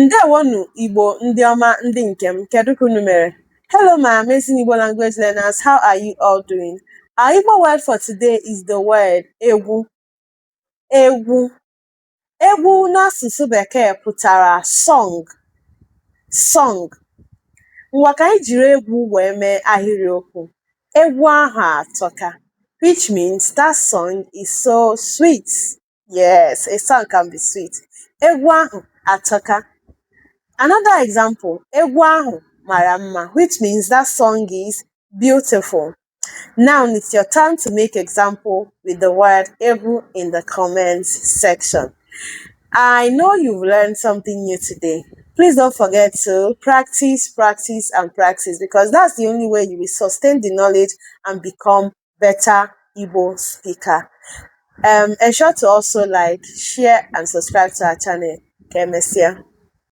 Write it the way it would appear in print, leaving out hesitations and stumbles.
Ndewonu Igbo ndị ọma ndị nke m, kedu ka unu mere? Hello my amazing Igbo language learners, how are you all doing? Our Igbo word for today is the word egwu. Egwu. Egwu n'asụsụ bekee pụtara song. Song. Ngwa ka anyị jiri egwu wee mee ahịrịokwu. Egwu ahụ atọka, which means that song is so sweet. Yes, a song can be sweet. Egwu ahụ atọka. Another example, egwu ahụ mara mma, which means that song is beautiful. Now it's your turn to make example with the word egwu in the comments section. I know you've learned something new today. Please don't forget to practice, practice, and practice because that's the only way you will sustain the knowledge and become better Igbo speaker. Ensure to also like, share, and subscribe to our channel. Ka emesịa.